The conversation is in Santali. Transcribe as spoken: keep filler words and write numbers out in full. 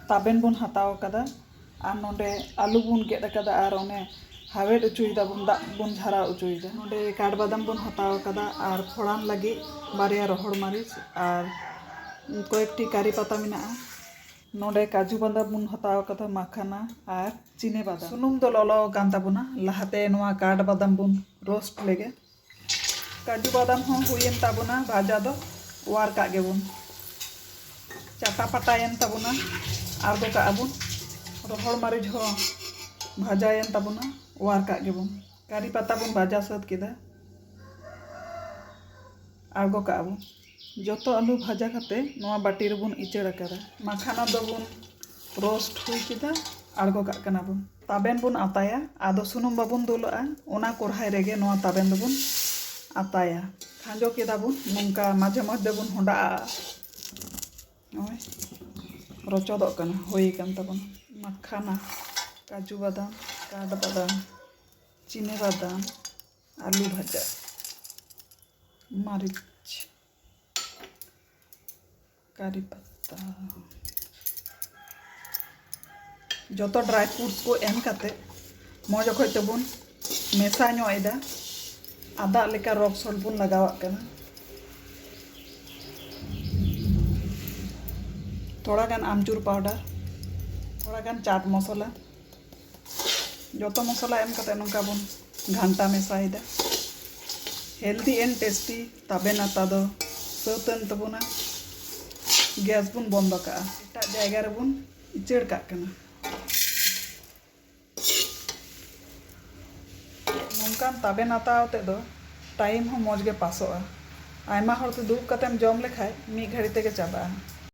ᱛᱟᱵᱮᱱ ᱵᱚᱱ ᱦᱟᱛᱟᱣ ᱟᱠᱟᱫᱟ ᱟᱨ ᱱᱚᱰᱮ ᱟᱹᱞᱩ ᱵᱚᱱ ᱜᱮᱫ ᱟᱠᱟᱫᱟ ᱟᱨ ᱚᱱᱮ ᱦᱟᱣᱮᱫ ᱚᱪᱚᱭ ᱫᱟᱵᱚᱱ, ᱫᱟᱜ ᱵᱚᱱ ᱡᱷᱟᱨᱟᱣ ᱚᱪᱚᱭ ᱫᱟ᱾ ᱱᱚᱰᱮ ᱠᱟᱴ ᱵᱟᱫᱟᱢ ᱵᱚᱱ ᱦᱟᱛᱟᱣ ᱟᱠᱟᱫᱟ ᱟᱨ ᱯᱷᱚᱲᱟᱱ ᱞᱟᱹᱜᱤᱫ ᱵᱟᱨᱭᱟ ᱨᱚᱦᱚᱲ ᱢᱟᱹᱨᱤᱪ ᱟᱨ ᱠᱚᱭᱮᱠᱴᱤ ᱠᱟᱨᱤ ᱯᱟᱛᱟ ᱢᱮᱱᱟᱜᱼᱟ᱾ ᱱᱚᱰᱮ ᱠᱟᱡᱩ ᱵᱟᱫᱟᱢ ᱵᱚᱱ ᱦᱟᱛᱟᱣ ᱟᱠᱟᱫᱟ, ᱢᱟᱠᱷᱟᱱᱟ ᱟᱨ ᱪᱤᱱᱤ ᱵᱟᱫᱟᱢ᱾ ᱥᱩᱱᱩᱢ ᱫᱚ ᱞᱚᱞᱚ ᱟᱠᱟᱱ ᱛᱟᱵᱚᱱᱟ᱾ ᱞᱟᱦᱟᱛᱮ ᱱᱚᱣᱟ ᱠᱟᱴ ᱵᱟᱫᱟᱢ ᱵᱚᱱ ᱨᱳᱥᱴ ᱞᱮᱜᱮ᱾ ᱠᱟᱡᱩ ᱵᱟᱫᱟᱢ ᱦᱚᱸ ᱦᱩᱭᱮᱱ ᱛᱟᱵᱚᱱᱟ ᱵᱷᱟᱡᱟ ᱫᱚ, ᱚᱣᱟᱨ ᱠᱟᱜ ᱜᱮᱵᱚᱱ᱾ ᱪᱟᱴᱟ ᱯᱟᱴᱟᱭᱮᱱ ᱛᱟᱵᱚᱱᱟ, ᱟᱬᱜᱚ ᱠᱟᱜᱼᱟ ᱵᱚᱱ᱾ ᱨᱚᱦᱚᱲ ᱢᱟᱹᱨᱤᱪ ᱦᱚᱸ ᱵᱷᱟᱡᱟᱭᱮᱱ ᱛᱟᱵᱚᱱᱟ, ᱚᱣᱟᱨ ᱠᱟᱜ ᱜᱮᱵᱚᱱ᱾ ᱠᱟᱨᱤ ᱯᱟᱛᱟ ᱵᱚᱱ ᱵᱷᱟᱡᱟ ᱥᱟᱹᱛ ᱠᱮᱫᱟ, ᱟᱬᱜᱚ ᱠᱟᱜᱼᱟ ᱵᱚᱱ᱾ ᱡᱚᱛᱚ ᱟᱹᱞᱩ ᱵᱷᱟᱡᱟ ᱠᱟᱛᱮ ᱱᱚᱣᱟ ᱵᱟᱹᱴᱤ ᱨᱮᱵᱚᱱ ᱤᱪᱟᱹᱲ ᱟᱠᱟᱫᱟ᱾ ᱢᱟᱠᱷᱟᱱᱟ ᱫᱚᱵᱚᱱ ᱨᱳᱥᱴ ᱦᱩᱭ ᱠᱮᱫᱟ, ᱟᱬᱜᱚ ᱠᱟᱜ ᱠᱟᱱᱟ ᱵᱚᱱ᱾ ᱛᱟᱵᱮᱱ ᱵᱚᱱ ᱟᱛᱟᱭᱟ, ᱟᱫᱚ ᱥᱩᱱᱩᱢ ᱵᱟᱵᱚᱱ ᱫᱩᱞᱟᱜᱼᱟ, ᱚᱱᱟ ᱠᱚᱲᱦᱟᱭ ᱨᱮᱜᱮ ᱱᱚᱣᱟ ᱛᱟᱵᱮᱱ ᱫᱚᱵᱚᱱ ᱟᱛᱟᱭᱟ᱾ ᱠᱷᱟᱸᱡᱚ ᱠᱮᱫᱟ ᱵᱚᱱ, ᱱᱚᱝᱠᱟ ᱢᱟᱡᱷᱮ ᱢᱚᱫᱽᱫᱷᱮ ᱵᱚᱱ ᱦᱚᱸᱰᱟᱜᱼᱟ᱾ ᱱᱚᱜᱼᱚᱭ ᱨᱚᱪᱚᱫᱚᱜ ᱠᱟᱱᱟ, ᱦᱩᱭ ᱟᱠᱟᱱ ᱛᱟᱵᱚᱱᱟ᱾ ᱢᱟᱠᱷᱟᱱᱟ, ᱠᱟᱡᱩ ᱵᱟᱫᱟᱢ, ᱠᱟᱴ ᱵᱟᱫᱟᱢ, ᱪᱤᱱᱤ ᱵᱟᱫᱟᱢ, ᱟᱹᱞᱩ ᱵᱷᱟᱡᱟ, ᱢᱟᱹᱨᱤᱪ, ᱠᱟᱨᱤ ᱯᱟᱛᱟ, ᱡᱚᱛᱚ ᱰᱨᱟᱭ ᱯᱷᱨᱩᱴᱥ ᱠᱚ ᱮᱢ ᱠᱟᱛᱮ ᱢᱚᱡᱽ ᱚᱠᱚᱡ ᱛᱮᱵᱚᱱ ᱢᱮᱥᱟ ᱧᱚᱜ ᱮᱫᱟ᱾ ᱟᱫᱟ ᱞᱮᱠᱟ ᱨᱚᱠ ᱥᱚᱞᱴ ᱵᱚᱱ ᱞᱟᱜᱟᱣᱟᱜ ᱠᱟᱱᱟ, ᱛᱷᱚᱲᱟ ᱜᱟᱱ ᱟᱢᱪᱩᱨ ᱯᱟᱣᱰᱟᱨ, ᱛᱷᱚᱲᱟ ᱜᱟᱱ ᱪᱟᱴ ᱢᱚᱥᱞᱟ᱾ ᱡᱚᱛᱚ ᱢᱚᱥᱞᱟ ᱮᱢ ᱠᱟᱛᱮ ᱱᱚᱝᱠᱟ ᱵᱚᱱ ᱜᱷᱟᱱᱴᱟ ᱢᱮᱥᱟᱭᱮᱫᱟ᱾ ᱦᱮᱞᱫᱤ ᱮᱱᱰ ᱴᱮᱥᱴᱤ ᱛᱟᱵᱮᱱ ᱟᱛᱟ ᱫᱚ ᱥᱟᱹᱛ ᱮᱱ ᱛᱟᱵᱚᱱᱟ᱾ ᱜᱮᱥ ᱵᱚᱱ ᱵᱚᱱᱫᱚ ᱠᱟᱜᱼᱟ, ᱮᱴᱟᱜ ᱡᱟᱭᱜᱟ ᱨᱮᱵᱚᱱ ᱤᱪᱟᱹᱲ ᱠᱟᱜ ᱠᱟᱱᱟ᱾ ᱱᱚᱝᱠᱟᱱ ᱛᱟᱵᱮᱱ ᱟᱛᱟ ᱟᱛᱮ ᱫᱚ ᱴᱟᱭᱤᱢ ᱦᱚᱸ ᱢᱚᱡᱽ ᱜᱮ ᱯᱟᱥᱚᱜᱼᱟ᱾ ᱟᱭᱢᱟ ᱦᱚᱲ ᱛᱮ ᱫᱩᱲᱩᱵ ᱠᱟᱛᱮᱢ ᱡᱚᱢ ᱞᱮᱠᱷᱟᱡ ᱢᱤᱫ ᱜᱷᱟᱹᱲᱤ ᱛᱮᱜᱮ ᱪᱟᱵᱟᱜᱼᱟ᱾